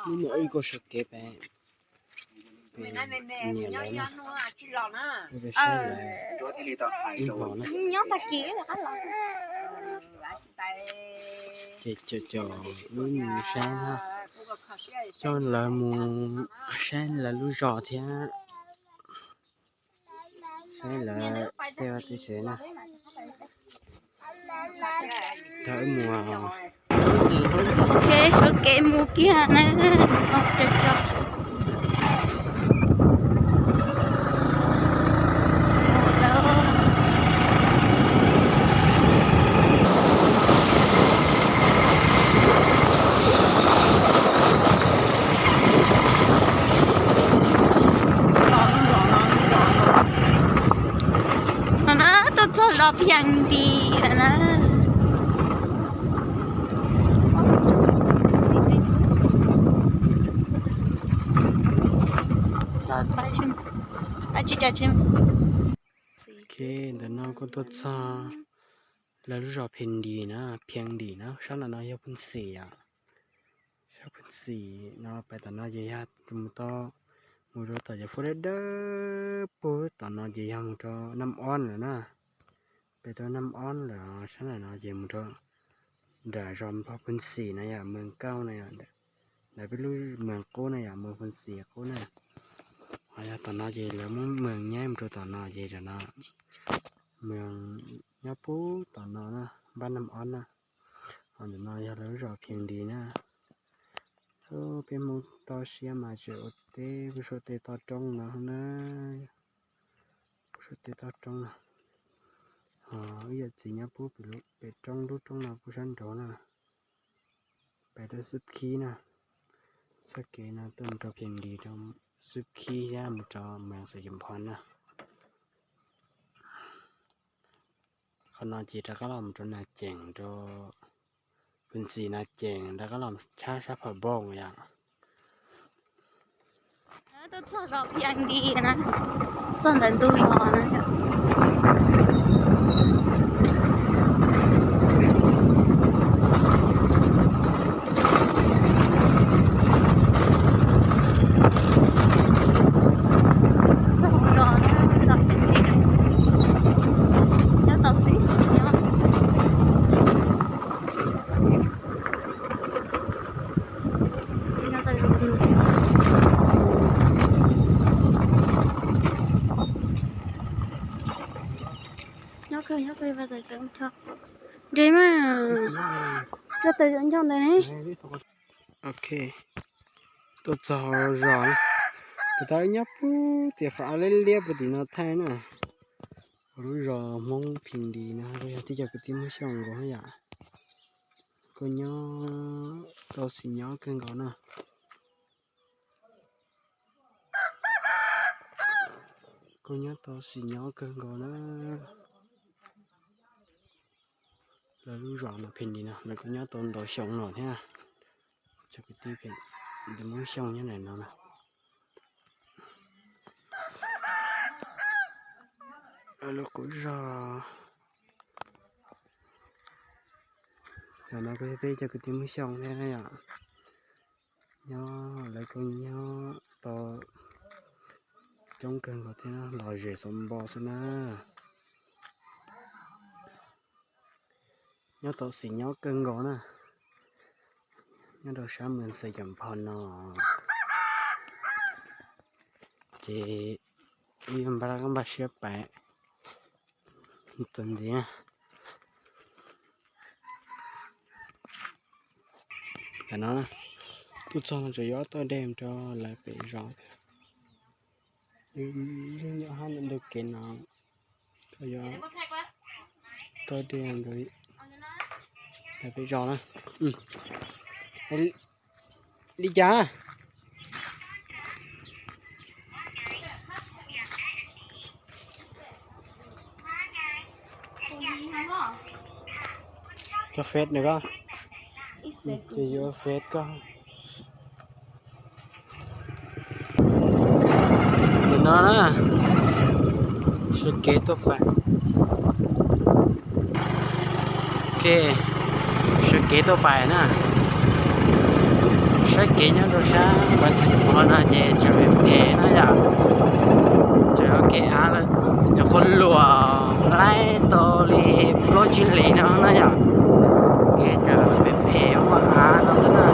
Hnub no wb kuj sawv kev pem, pem niam lawv na, pem saib lawv ib hmo na. Nyob tag kis los qab los. Ces caum caum wb mus saib na, coj lawv mus saib lawv lub zos thiab. Saib lawv tej vaj tej tsev na. Rau wb mus. Ok, sawv kev mus kiag na. Cov cov. No na, tuaj txog zos Phiaj Nris lawm na. Ok, ntawm no kuj tuaj txog lawv lub zos Phiaj Nris na, Phiaj Nris na, sab ntawm no yog Phooj Xim yom. Sab Phooj Xim no pem tom no ces yog mus tau, mus rau tom cov fuab dawb dawb puag tom no ces yog mus rau Nam Ob lawm na. Pem rau Nam Ob lawm, sab ntawm no ces mus rau nram zos Phooj Xim na yom, Moos Kauj na yom, nram peb lub Moos qub na yom, Moos Phooj Xim qub na. Ho yog tom no ces lawv muab Moos nyab mus rau tom no ces tam no Moos nyob puag tom no na, npab Nam Ob na. Ho ntawm no yog lawv lub zos Phiaj Nris na. Peb Hmoob toj siab mas tseem ua teb, peb suav tej toj roob no na. Peb suav tej toj roob no. Ho ib yam txiv nyob puag pem roob, lub roob no puag sab nraud na. Pem rau xub khib na. Txoj kev no tuaj mus rau Phiaj Nris rau xub khib thiab mus rau Moos Xais Yam Phoo na. Qhov no ces rov qab los mus rau Nas Cees, rau Phooj Xim Nas Cees, rov qab los tshab sab Pham Npooj yom. Tuaj txog zos Phiaj Nris na, txog ntawm ntug zos na. Txog zos na, zos Phiaj Nris, nyob tau xwb xwb nyob. Nyob kawg, nyob kawg, nres mas, koj tawm zaum ncauj ntawd ne. Ok, tuaj txog zos na, puas tau nyob puag tim qhov liab liab puag tim no thaij na. Lub zos Hmoob Phiaj Nris no kuj yog tib co kwv tij Hmoob Xyooj nkaus yom. Kuj nyob tau xis nyob kawg nkaus na. Kuj nyob tau xis nyob kawg nkaus na. Lawv lub zos no Phiaj Nris no lawv kuj nyob tau ntau xyoo no thiab. Cov kwv tij Hmoob Xyooj nyob ntawm no na. Lub qub zos no kuj yog peb cov kwv tij Hmoob Xyooj thiab yom. Nyob lawv kuj nyob tau coob kawg nkaus thiab, lom zem xov npo xwb na. Nyob tau xis nyob kawg nkaus na. Nyob rau sab Moos Xais Yam Phoo no ces wb yuav npaj qab npaj siab pais tus ntxiv na. Tam no tuaj txog no tseem yuav ob tog dej rau lawv pem zos. Lub nyuam hab ntawm ntug kev no yuav tog dej rau lawv pem zos na. Li cas? Cov Face nws koj, ces yuav Face koj. Nim no na, sawv kev tuaj pais. Ok, sawv kev tuaj pais na. Saib kev nyob rau sab Npaj Xis Pov no ces tseem phem phem na yom. Tseem ua kev av lawm, nyuam qhuav luam laib tau li plaub tsib hlis no na yom. Kev tseem phem phem muaj av no xwb na.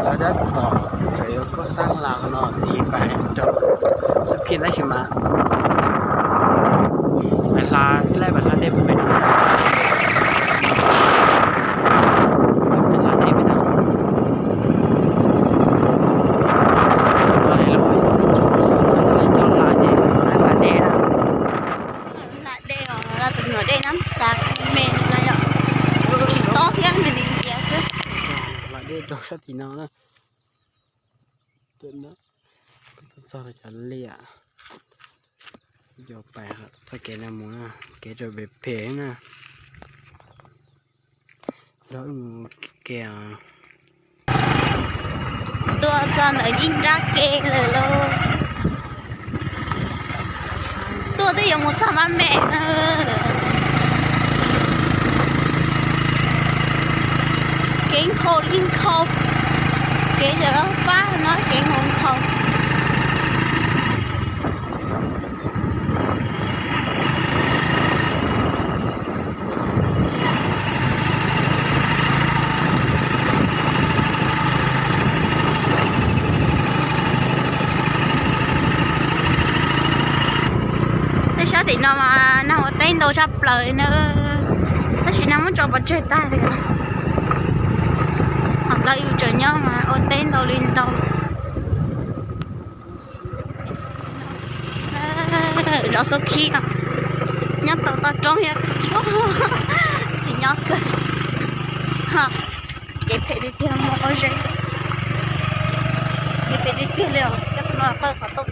Lawv dab tom tseem yuav koj xab las no tiv pais rau xub khi tab sis mas pais hla ib laib pais hla dej pem, pais hla dej pem na. Hla dej os, hla dej na, xav me me no yom, tsis tob thiab nws tiv ntiav xwb. Hla dej rau sab tim no na. Txog cov liam, yuav pais txoj kev no mus na, kev rau pem phem na. Nrog wb mus ke. Tuaj txog ntawm ib nrab ke lawm lauj. Tuaj twb yuav mus txog mab mem na. Kev nkhaus li nkhaus, kev yawm fab no kev nkhaus nkhaus. Tej sab tim no mas neeg ua teb ntau tshaj plaws li na, tab sis neeg muab tso pov tseg tag li. Hos ntawd yus tseem nyob mas ua teb ntau li ntau. Zov xub khib os, nyob tau toj roob thiab, tsis nyob kawg. Kev phem tiag tiag, muaj pob zeb, kev phem tiag tiag li os, coj tus no qawj qhov toj.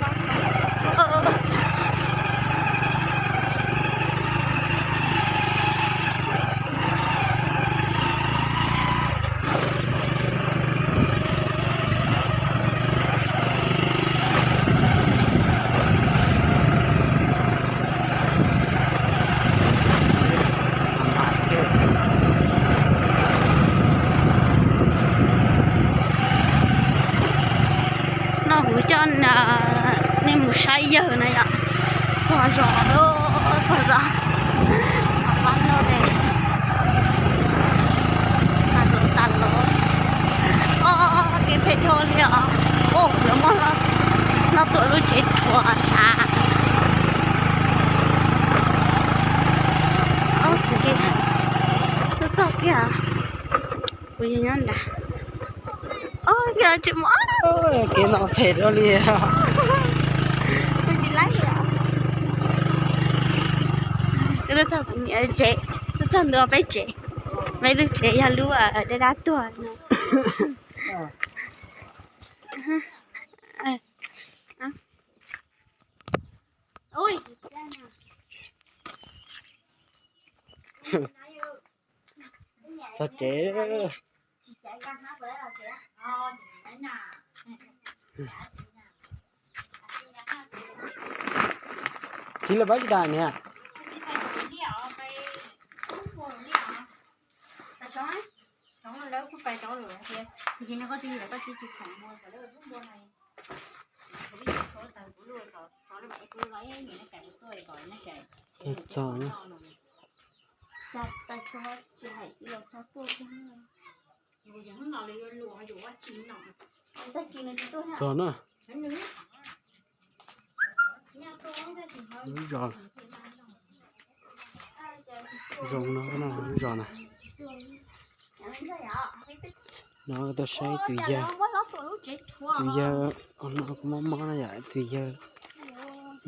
No kuv coj nej mus saib yawg na yom. Txog zos lawm, txog zos. Pab no ces tas los tas los. Kev phem dhau li os. Os, lawv muab hlob tuam lub tsev rhuav sav. Twb txog kiag, kuv yog nyob nrad. Os, yog tsis muaj. Kev no phem dhau li. Kuv tsis laib li. Twb txog kuv niam tsev, twb txog ntua peb tsev, peb lub tsev yog lub dab dab tuag no. Txog tsev. Txiv lawv pab tsis tas niam. Txog na. Txog na. Lub zos zoo no, lub zos na. No tuaj saib tus yawg, tus yawg no kuj mob mob na yom, tus yawg,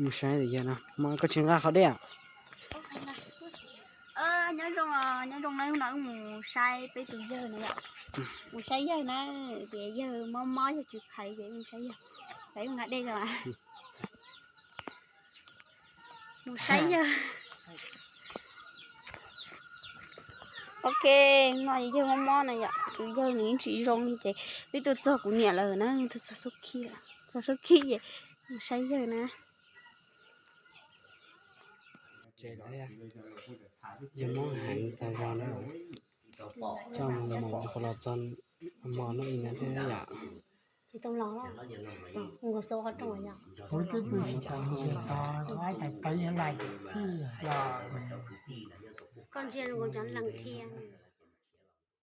mus saib tus yawg no, koj tsis nqa qhov dej a? Nyob zoo na, hnub no wb mus saib peb tus yawg na yom. Mus saib yawg na, tias yawg mob mob yawg tsis qhais ces mus saib yawg. Peb mus nqa dej os. Mus saib yawg. Ok, no yawg mob mob na yom, tus yawg nws yeej tsis zoo li ces peb tuaj txog kuv niam lawm na, tuaj txog Xub Khib lawm, txog Xub Khib ces mus saib yawg na. Yawg mob heev tas zog na, coj mus mus qhov los txog hmo no ib na thiab yom. Koj ntsia zoo nkaus cov lees thiab.